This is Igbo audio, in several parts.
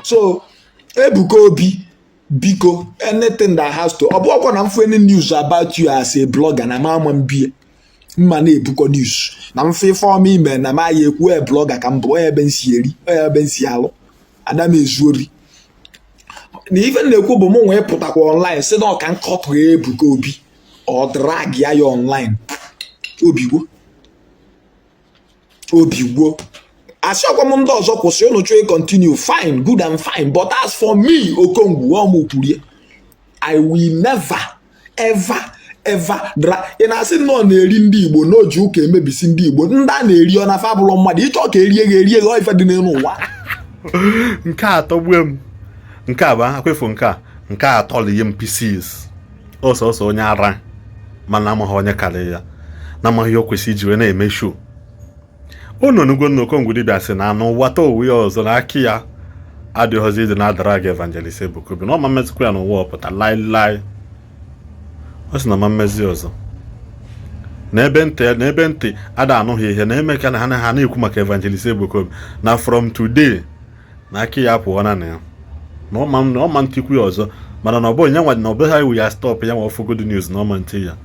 So Ebuka Obi, biko, anything that has to, ọ bụ ọkwa na m fụ any news about you as a blogger na ma ama mbie mma na-ebukọ news na m fụ ife ọma ime na ma ya ekwu. E blogger ka m bụ, onye ebe m si eri, onye ebe m si alụ, ada m ezu ori. Na ife m na-ekwu bụ mụ nwee pụtakwa online si na ọka nkọtụ Ebuka Obi, ọ drag ya ya online. Obigbo obigbo, asị ọkwa m ndị ọzọ kwụsị unu chọọ continue, fine, good and fine, but as for me, Okongwu ọmụ kwurie, I will never ever ever dra. Ị na-asị nnọọ na-eri ndị Igbo na oji ụka emebisi ndị Igbo, ndị a na-eri ọ na-afa abụrụ mmadụ. Ịchọ ka erie gị, erie gị, ọ ife dị n'elu ụwa. Nke a atọgbue m. Nke a bụ akwefu, nke a atọlihe m pieces. Ọsọsọ onye ara mana amaghị onye karịrị ya na amaghị ihe o kwesịrị iji wee na-eme show. Unu nugo na Okongwu dibịa sị na anụ wata owu ya ọzọ na aka ya adịghịzi ịdị na drag Evangelist Ebuka Obi, na ọma mmezikwa ya n'ụwa ọpụta laịlaị. Ọ sị na ọma mmezi ọzọ n'ebe ntị, n'ebe ntị ada anụghị ihe na-eme ka na ha na-ekwu maka Evangelist Ebuka Obi, na from today na aka ya apụọ na ya, na ọma ntikwu ya ọzọ. Mana na ọ bụghị nyanwa, na ọ bụghị iwu ya stop ya nwa ọfụgodu news na ọma ntị ya,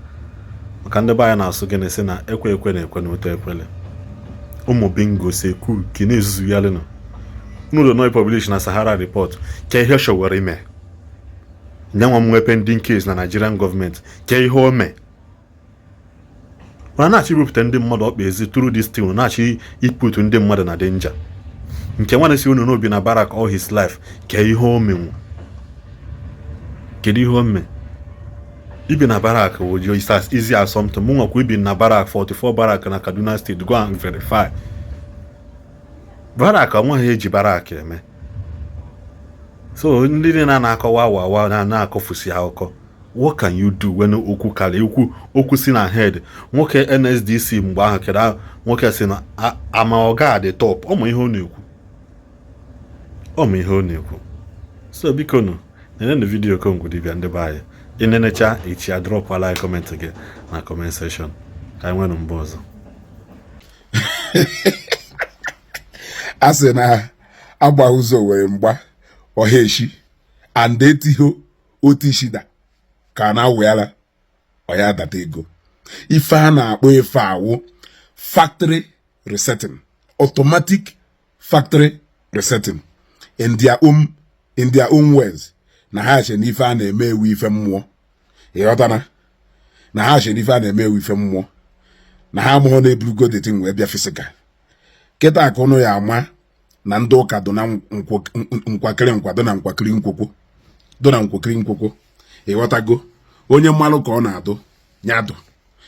maka ndị be anyị na-asụ gịnị, sị na ekwe ekwe na ekwe na ụtọ ekwele. Ụmụ bingo seku ka na-ezuzugharịnụ n'ụlọ noi publish na Sahara Report ka ihe showere ime nyanwa m nwee pending case na Nigerian gọọmenti, ka ihe o mee mana na-achọ iwepụta ndị mmadụ ọkpa ezi through this thing, na-achọ iputu ndị mmadụ na danger. Nke nwa na-esi unu n'obi na barrack all his life, ka ihe o menwu, kedu ihe o mee ibi na barrack? Wojo is as easy as something. Mụ nwakwa ibi na barrack, 44 barrack na Kaduna State. Go and verify barrack. Onweghị eji barrack eme. So ndị niile na-akọwa awa awa na na-akọfusi akụkọ, what can you do when okwu karịa okwu, okwu si na head nwoke NSDC mgbe ahụ? Kedu nwoke si na ama ọga dị top? Ọmụ ihe ọ na-ekwu, ọmụ ihe ọ na-ekwu. So biko nụ, nenenu video Okongwu dibịa. Ndị be anyị, ịnenecha echi a, dropụala anyị comment gị na comment section. Ka anyị nwere mgbe ọzọ. A sị na agba ụzọ were mgba ọha eshi and etiho otu ishida ka a na-awụyala ọya data ego. Ife a na-akpọ ife awụ factory resetting, automatic factory resetting in their own words, na ha che na ife a na-eme ewu ife mmụọ. Ịghọtana na ha che na ife a na-eme ewu ife mmụọ, na ha amụghọ na-eburugo detin wee bịa physical. Kịta ka ụnụ ya ama na ndị ụka dụ na nkwakịrị nkwado na nkwakịrị nkwokwo dụ na nkwokịrị nkwokwo. Ịghọtago? Onye mmalụ ka ọ na-adụ nyadụ.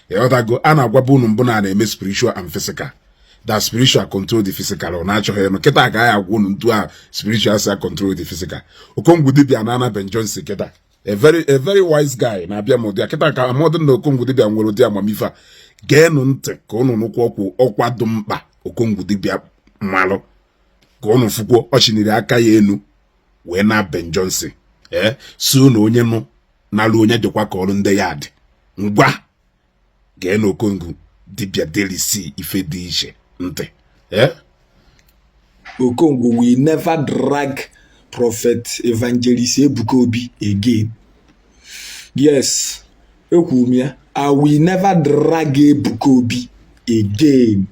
Ịghọtago? A na-agwaba unu mbụ na a na-eme spiritual and physical, that spiritual control the physical. Ọ na-achọghị ịnụ. Kịta ka anyị agwa unu ntu a spiritual si control the physical. Okongwu dibịa na ana Ben Johnson kịta, a very wise guy na-abịa m ụdị a kịta ka amọdụ na Okongwu dibịa nwere ụdị amamife a. Geenụ ntị ka unu nụkwu ọkwụ ọkwa dị mkpa Okongwu dibịa mmalụ, ka unu fụkwuo. Ọ chiniri aka ya enu wee na Ben Johnson ee si unu onye nụ nalụ onye dịkwa ka ọrụ ndị ya dị ngwa. Gee na Okongwu dibịa delisi ife dị iche ntị ee. Okongwu will never drag Prophet Evangelist Ebuka Obi again. Yes, ekwuru m ya. I will never drag Ebuka Obi again.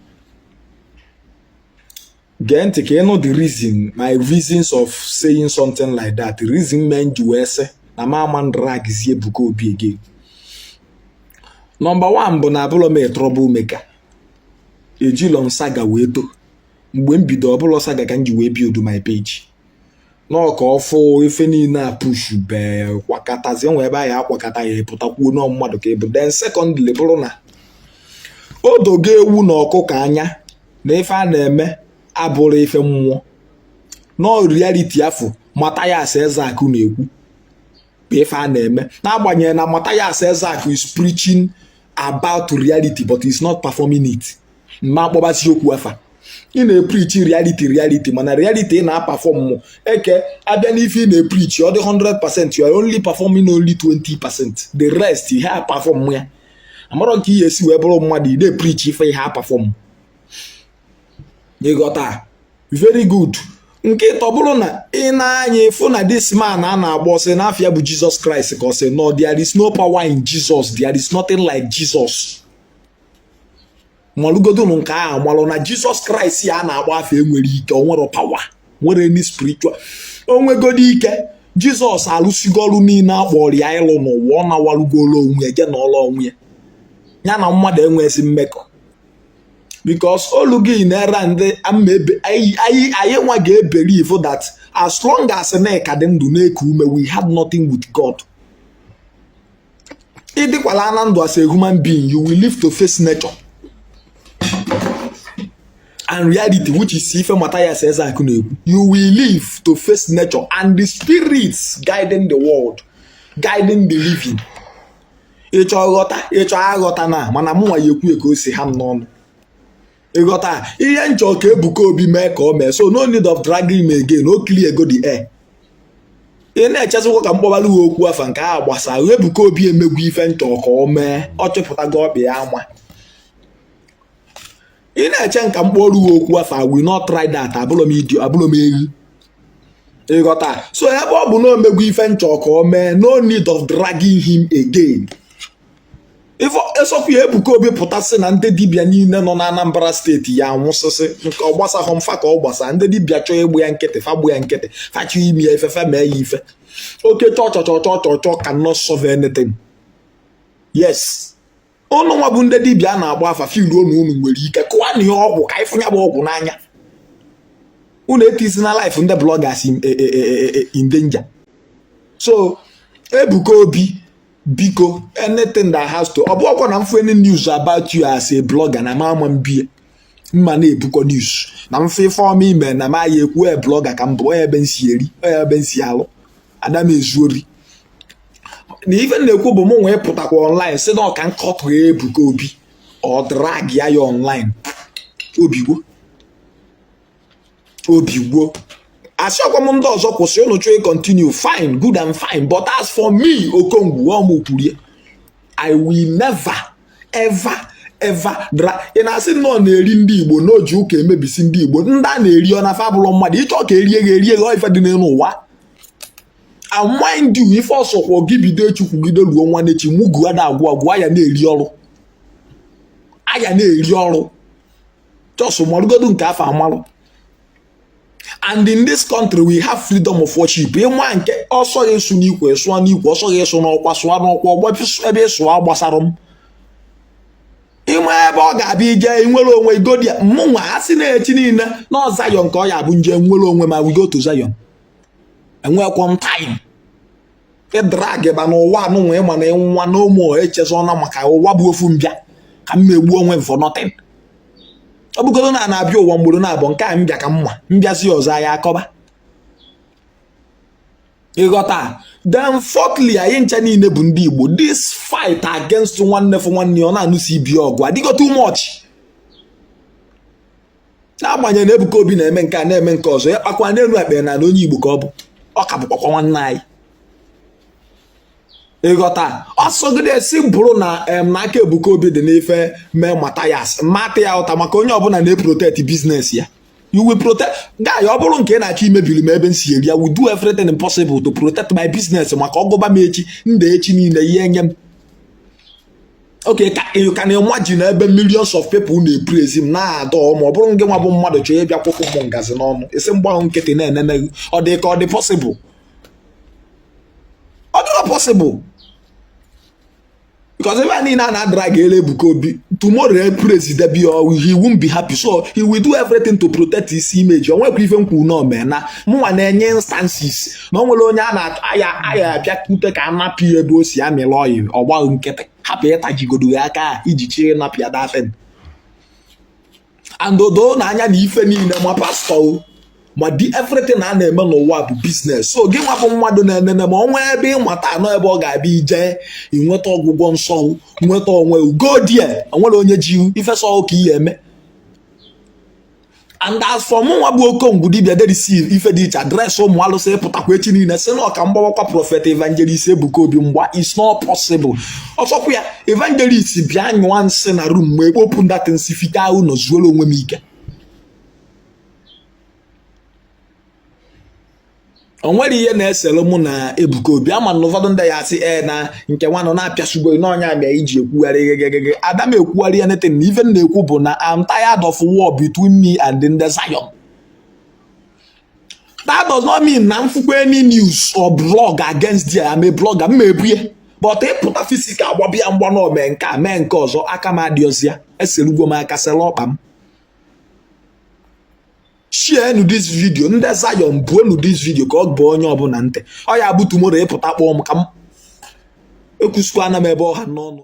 Gee ntị ka ịnụ the reason, my reasons of saying something like that. The reason men ji wee sị na ma ama drag zi Ebuka Obi again. Number one bụ na abụlọ m a trouble maker. Ejilọ m saga wee too. Mgbe m bido ọbụlọ saga ka m ji wee build my page. Nọọ ka ọ fụ ife niile a push bee kwakọtazi enwe ebe anyị akwakọta ya pụtakwuo nọọ mmadụ ka ịbụ. Then secondly bụrụ na o dogo ewu na ọkụkọ anya na ife a na-eme abụrụ ife mmụọ, nọọ reality afọ Mathias Ezeaku na-ekwu bụ ife a na-eme, n'agbanyeghị na Mathias Ezeaku is preaching about reality but is not performing it. Mma akpọbazi okwu afa, ị na-epreach reality, reality, mana reality ị na-aperform mụ eke abịa n'ife ị na-epreach, ọ dị 100%, you are only performing only 20%. The rest ihe a perform ya amarọ nke ihe esi wee bụrụ mmadụ ị na-epreach ife ihe a perform. Ịghọta? Very good. Nke ịtọ bụrụ na ị na-anya ịfụ na this man a na-agba ọsị n'afa ya bụ Jesus Christ, ka ọ sị no, there is no power in Jesus, there is nothing like Jesus. Malụgodunu nke ahụ, malụ na Jesus Christ ya a na-agba afa enwere ike, o nwere power, nwere any spiritual, o nwegodi ike. Jizọs alụsigo ọrụ niile a kpọrọ ya ịlụ n'ụwa. Ọ nawalugolo onwe ya, je n'ọlụ onwe ya, ya na mmadụ enwezi mmekọ, because olu gị na-era ndị ama ebe anyị nwa ga-ebelieve that as long as na ka dị ndụ na-eku ume, we had nothing with God. Ịdịkwala na ndụ as a human being, you will live to face nature and reality, which is ife Mathias Ezeaku na-ekwu. You will live to face nature and the spirits guiding the world, guiding the living. Ịchọ ghọta, ịchọ aghọta na, mana mụnwa ya ekwu ka o si ha m n'ọnụ. Ịghọta ihe nchọ ka Ebuka Obi mee ka o mee, so no need of dragging him again. O clear go the air. Ị na-echezikwa ka mkpọbalụ ha okwu afa nke a gbasara Ebuka Obi, emegwu ife nchọ ka o mee, ọ chọpụtago ọkpa ya ama. Ị na-eche nka mkpọrụ ha okwu afa, I will not try that. Abụlọ m idi, abụlọ m ewu. Ịghọta? So ebe ọ bụ na omegwu ife nchọ ka o mee, no need of dragging him again. Ife esokwu ya, Ebuka Obi pụtasị na ndị dibịa niile nọ na Anambra Steeti ya anwụsịsị, nke ọ gbasahụ mfa ka ọ gbasa. Ndị dibịa chọọ egbu ya nkịtị, fa gbu ya nkịtị. Fa chọọ ime ya ife, fa mee ya ife. Oke chọọ chọọ chọọ chọọ chọọ cannot solve anything. Yes, ụnụ nwa bụ ndị dibịa na-agba afa, filuo na unu nwere ike kụwa na ihe ọgwụ ka ịfụ ya bụ ọgwụ n'anya. Unu etisi na life ndị bloggers in danger. So Ebuka Obi, biko, anything that has to, ọ bụ ọkwa na mfu any news about you as a blogger na ma ama mbie mma na-ebukọ news na mfe ife ọma ime na ma ya ekwu. E blogger ka mbụ, onye ebe nsi eri, onye ebe nsi alụ ada m ezu ori na ife na-ekwu bụ mụ nwee pụtakwa online si na ọka nkọtụ Ebuka Obi, ọ drag ya ya online. Obigbo, obigbo, asị ọkwa m ndị ọzọ kwụsị. Unu chọọ continue, fine, good and fine, but as for me, Okongwu ọmụ kwurie, I will never ever ever dra. Ị na-asị nnọọ na-eri ndị Igbo na oji ụka emebisi ndị Igbo. Ndị a na-eri ọ na-afa abụrụ mmadụ. Ịchọ ka erie gị, erie gị. Ọ ife dị n'elu ụwa. And mind you, ife ọsọkwa gị bido echi kwugide ruo nwanne echi, mugu ada agwụ agwụ. Aya na-eri ọrụ, aya na-eri ọrụ. Just marụgodu nke afọ amalụ. And in this country we have freedom of worship. Ịnwa nke ọsọ ya ịsụ n'ikwe, sụọ n'ikwe. Ọsọ ya ịsụ n'ọkwa, sụọ n'ọkwa. Ọgbọ ebe ịsụọ gbasara m. Ịnwe ebe ọ ga-abịa ije nwere onwe igodia. Mụnwa a sị na-echi niile na Zion ka ọ ya bụ nje nwere onwe ma we go to Zion. Enwekwa m time ịdrag ba n'ụwa anụnwa. Ịma na nwa na ụmụ echezọna maka ụwa bụ ofu mbịa ka m megbuo onwe m for nothing. Ọ bụgodo na na-abịa ụwa mgboro na-abụ nke a mbịa ka mma mbịazi ọzọ anyị akọba. Ịghọta? Then fourthly, anyị ncha niile bụ ndị Igbo. This fight against nwanne fụ nwanne ọ na-anụsi ibi ọgụ adịgo too much. N'agbanyeghị na Ebuka Obi na-eme nke a, na-eme nke ọzọ, ya kpakwa n'elu akpa na onye Igbo ka ọ bụ, ọ ka bụkwakwa nwanne anyị. Ịghọta? Ọsọgide esi bụrụ na em n'aka Ebuka Obi dị n'ife mee Mathias mata ya ụta, maka onye ọbụla na-eprotect business ya. You will protect guy. Ọ bụrụ nke ị na-achọ imebiri m ebe m si eri ya, will do everything impossible to protect my business, maka ọgụba m echi ndị echi niile ihe nye m. Okay, ka you can imagine ebe millions of people na-epraise m na-adọ, ma ọ bụrụ ngị nwa bụ mmadụ chọọ ịbịa kwụkwụ m ngazi n'ọnụ, isi mgbanwe nkịtị na-enene gị. Ọ dị ka ọ dị possible? Ọ dịrọ possible, because ebe a niile a na-adrag ele Ebuka Obi, tomorrow e praise debi, he won't be happy, so he will do everything to protect his image. O nwekwa ife nkwu na ome na mụnwa na-enye instances na o nwere onye a na-aya aya abịakwute ka anapụ ya ebe o si amịrị oyi, ọgbaghị nkịtị, hapụ ịtajigodo ya aka iji chie ịnapụ ya datin. And odo na anya na ife niile, ma pastọ, ma di, everything a na-eme n'ụwa bụ business. So gị nwa bụ mmadụ na-enene, ma ọnwa ebe ịmata anọ ebe ọ ga-abịa ije inweta ọgwụgwọ nsọ, nweta onwe, go there. Onwere onye ji ife sọ ka ihe eme. And as for mụ nwa bụ Okongwu dibịa derisi ife dị iche address ụmụ alụsị, pụtakwa echi niile si na ọka mgbawakwa Prophet Evangelist Ebuka Obi mgba, it's not possible. Ọsọkwa ya evangelist bịa nyụọ nsị na room ma ekpopụ ndata nsị fika ụlọ zuoro onwe m ike. O nwere ihe na-esere mụ na Ebuka Obi. Ama na ụfọdụ ndị ya asị ee na nke nwa nọ na-apịasugbo n'ọnya mịa iji ekwugharị gegegege. Ada m ekwugharị anything. Na ife m na-ekwu bụ na I'm tired of war between me and ndị Zion. That does not mean na m fụkwa any news or blog against there, I'm a blogger, m ebue. But ịpụta physical agbabịa mgba na ome nke a mee nke ọzọ, aka m adịọzi ya. Eserugwo m aka sere ọkpa m. Share nu this video. Ndị Zion, buonu this video ka ọ bụ onye ọbụla ntị. Ọ ya bụ tomorrow ịpụta kpọọ m ka m ekwusikwana m ebe ọha n'ọnụ.